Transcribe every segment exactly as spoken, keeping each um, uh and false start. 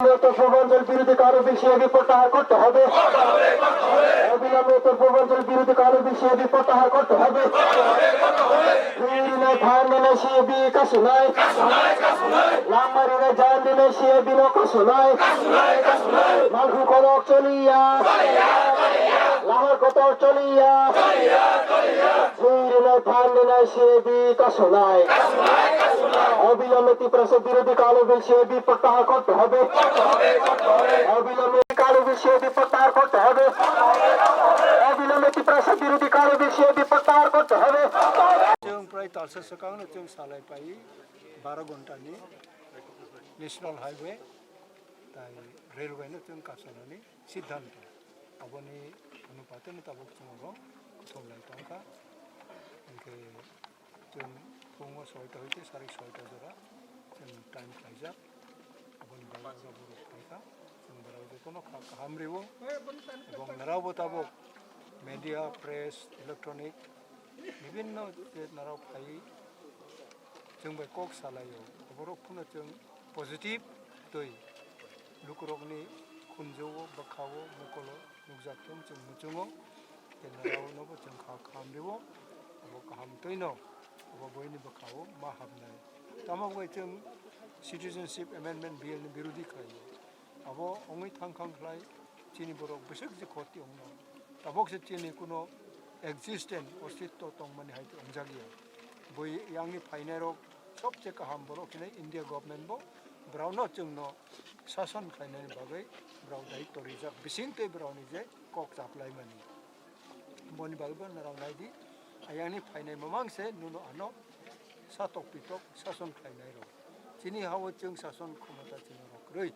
অবিলম্বে উত্তর পূর্বাঞ্চল বিরোধী কালো বিল সিএবি প্রত্যাহার করতে হবে। অবিলম্বে উত্তর পূর্বাঞ্চল বিরোধী কালো বিল সিএবি প্রত্যাহার করতে হবে। Rinai phan rinai siya bi kasunai. Langmari rai jan rinai siya bi no kasunai. Malhu kolok choliya. Lahar kotor choliya. Rinai phan rinai siya bi kasunai. অবিলম্বে তিপ্রাসা বিরোধী কালো বিল সিএবি প্রত্যাহার করতে হবে। অবিলম্বে কালো বিল সিএবি প্রত্যাহার করতে হবে। অবিলম্বে তিপ্রাসা বিরোধী কালো বিল সিএবি প্রত্যাহার করতে হবে। Chwng prai talsa swkang no chwng salai pai baro ghonta ni National Highway tai railway no chwng kasanani siddhanto. Aboni anupate no tabuk chwng oro kuthum lai tongkha. Hinkhe chwng phungo soita hoite sari soita jora chwng time khlaijak. Aboni bagwi oro borok phaikha. Chwng borok jotono kha kaham rwo. Ebong norokbo tabuk media, press, electronic bibinno je norok phai chwng bai kok salaio. Borok phano chwng positive twi lukurokni khunju-o, bwkha-o, mokolo nukjak thung chwng muchungo. Tei noroknobo chwng kha kaham rwo, abo kaham twino abo boini bwkha-o ma habnai. Tamo bai chwng Citizenship Amendment Bill ni birodhi khlaio. Abo wngwi thang khang khlai chini borok bwswk je khoti wngnai. Tabok se chini kuno existence, ostitto tongmani hai wngjak ya. Bui yangni phainairok sobse kaham borok hinwi India government bo borokno chwngno sason khlainani bagwi borok daitto rijak bisingtwi borokni je kok chaplaimani. Boni bagwi bo norok nai di, ayangni phainai mamang se nuno ano satok pitok sason khlainairok. Chini ha-o chwng sason khomota chini rok kwrwi.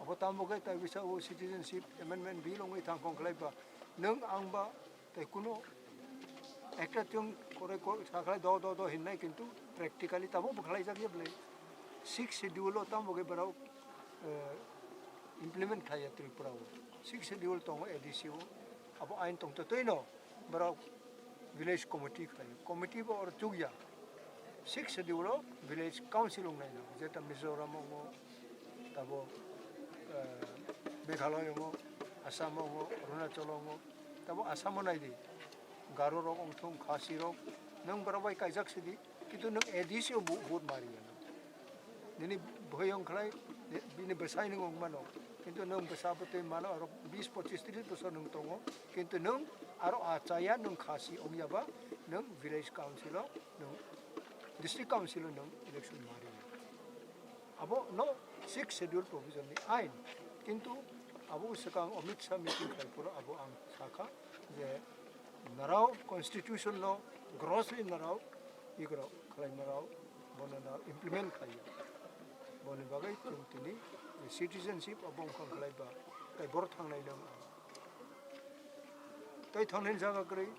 Abo tamo khe tai bisa o Citizenship Amendment Bill wngwi thang khong khlai ba, nwng ang ba tei kuno ekta chwng korai ko sakhlai do do do hinnai, kintu practically tabuk bo khlaijak ya bwlai. Sixth Schedule o tamo khe borok, eh, implement khlai ya Tripura o. Sixth Schedule tongo A D C o, abo ain tongtotwi no borok village committee khlai. Committee bo oro chukya. Sixth Schedule o village council wngnai no, jeta Mizoram wngo, tabo, eh, Meghalaya wngo, Assam wngo, Arunachal wngo, tabo Assam o nai di. Garo rok wngthung, Khasi rok, nwng borok bai kaijak sidi, kintu nwng A D C o bu-, vote mariya. Nini bwhai wng khlai, ni-, bini bwsai nwng wng mano. Kintu nwng bwsa bwtwi mano, aro bis, pochis, tris bosor nwng tongo. Kintu nwng aro achaya nwng Khasi wngya ba, nwng village council o, nwng district council o nwng election mari. Abo no Sixth Schedule provision ni ain. Kintu abo swkang Amit Shah meeting khlai phuru abo ang sakha je narao constitution no grossly narao igrok khlai narao bono na implement khlaiya. Boni bagwi chwng tini citizenship abo wngkha khlai ba, tei boro thangnai nang ang. Tei thangnai jaga kwrwi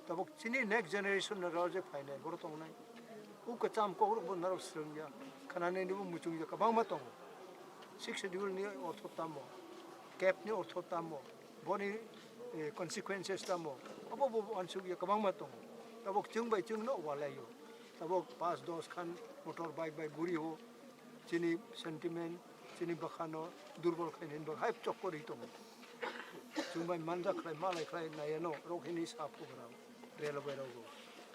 tabuk chini next generation no rw je phainai boro tongnai. U kwcham kok rok bo narok swrwngya, khanani bo muchungya kwbangma tongo. Sixth Schedule ni ortho tamo, cap ni ortho tamo, boni, eh, consequences tamo, abo bo uansukya kwbangma tongo. Tabuk chwng bai chwng no walaio. Tabuk pas dos khan motor bike bai guri o, chini sentiment, chini bwkhano durbol khainani bagwi hai chokkorwi tongo. Chwng bai manjak khlai, malai khlai naiya no, rok hini sa phugra, railway rogo.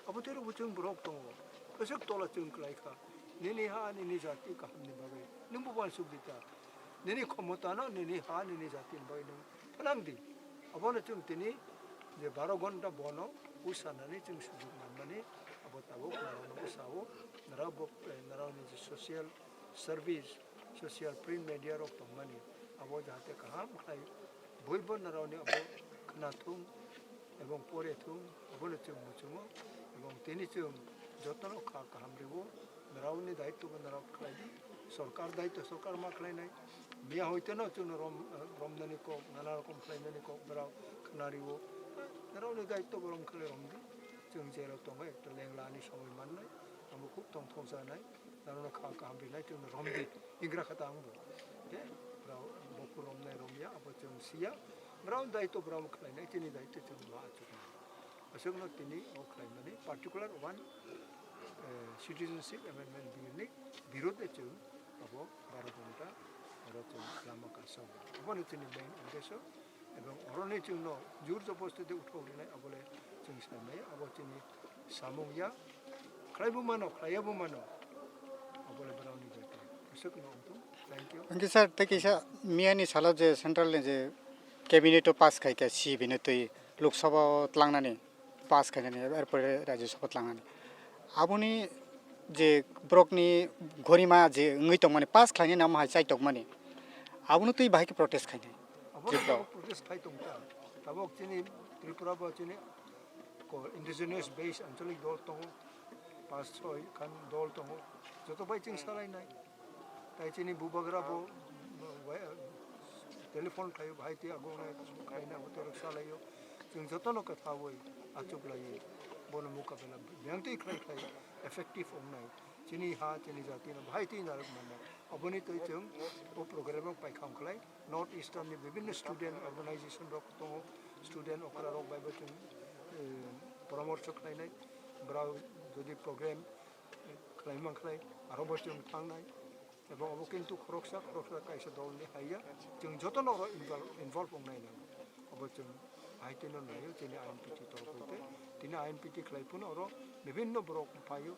Abo tei rokbo chwng borok tongo. Kwchwk tola chwng khlai kha. Nini ha, nini jati kahamni bagwi. Nwngbo uansuk di ta. Nini khomotano, nini ha, nini jatini bagwi nwng phnang di. Abono chwng tini je baro ghonta bono usanani chwng sujuk manmani, abo tabuk norokno usao, norok bo, eh, norokni je social service, social print media rok tongmani, abo jahate kaham khlai, buibo norokni abo khnathung ebong porethung, abono chwng muchungo, ebong tini chwng jotono kha kaham rwo, norokni daitwbo norok khlai di, sorkar daitw sorkar ma khlainai, miya hoiteno chwngno rom, romnani kok, nana rokom khlainani kok borok khna rwo, norokni daitwbo rom khlai romdi, chwng jero tongo, ekta lenglani somoi mannai, amo khub tongthokjaknai. Norokno kha kaham rinai chwngno romdi, hingra kha ta ang bo. He, borok bokhuk romnai romya, abo chwng siya. Borok daitw borok khlainai, chini daitw chwng ma achuknai. Aswkno tini o khlaimani particular one, eh, Citizenship Amendment Bill ni birode chwng Bo baro ghonta oro chwng lama kaso. Obono chini main uddesho. Ebong oroni chwngno jur jobosti de uthok rinai abole chwng sanai abo chini samung ya. Khlaibo mano, khlaiya bo mano. Abole borokni jati. Aswkno wngthung. Thank you. Hwnkhe sir, tei kisa miyani salo je central ni je cabinet o pass khai kha C B no twi Lok Sabha o tlangnani, pass khainani, erpore Rajya Sabha tlangnani. Aboni je borokni gorima je wngwi tongmani, pass khlainani amo hai chai tongmani. Abono twi bahai khe protest khainai. Abo Tripura o. Protest khai tongkha. Tabok chini Tripura bo chini ko indigenous base anchalik dol tongo, pas soi khan dol tongo, joto bai chwng salainai. Tai chini bubagra bo, bo, telephone khlaio, bahai twi agonai khlaina abo torok salaio. Chwng jotono kwthawi achuklaiwi bono mukabela biyang twi khlai khlai effective wngnai. Chini ha, chini jati no bahai twi narwk mannai. Oboni twi chwng o program rok paikha wngkhlai. North Eastern ni bibinno student organization rok tongo, student okra rok bai bo chwng, eh, poramorso khlainai, brao jodi program, eh, khlai mankhlai, aro bo chwng thangnai, ebong obo kintu khoroksa, khoroksa kaisa dol ni haiya, chwng jotono oro involve, involve wngnai nango, obo chwng. Hai tino naio chini I N P T torof hoite. Tini I N P T khlai phano oro bibinno borok phaio.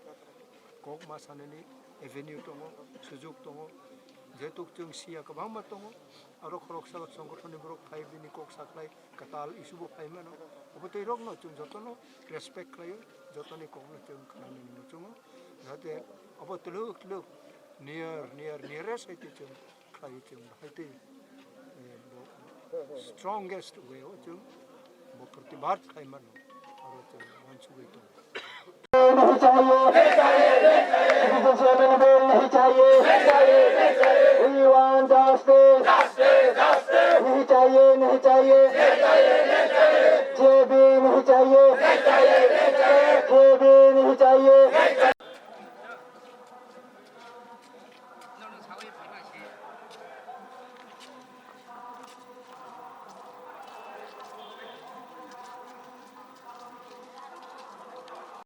Kok ma sanani avenue tongo, sujok tongo. Jehetu chwng siya kwbangma tongo. Aro khoroksa songothonni borok phai bini kok sakhlai kwtal issue bo phai mano. Obo twi rokno chwng jotono respect khlaio, jotoni kokno chwng khnanani muchungo. Jahate obo twlwk twlwk near, near, nearest hai twi chwng khlai chwng bahai twi, eh, bo strongest way o chwng bo protibad khlai mano, aro chwng uansugwi tongo. नहीं चाहिए, citizen से amendment नहीं चाहिए, we want justice, नहीं चाहिए, नहीं चाहिए।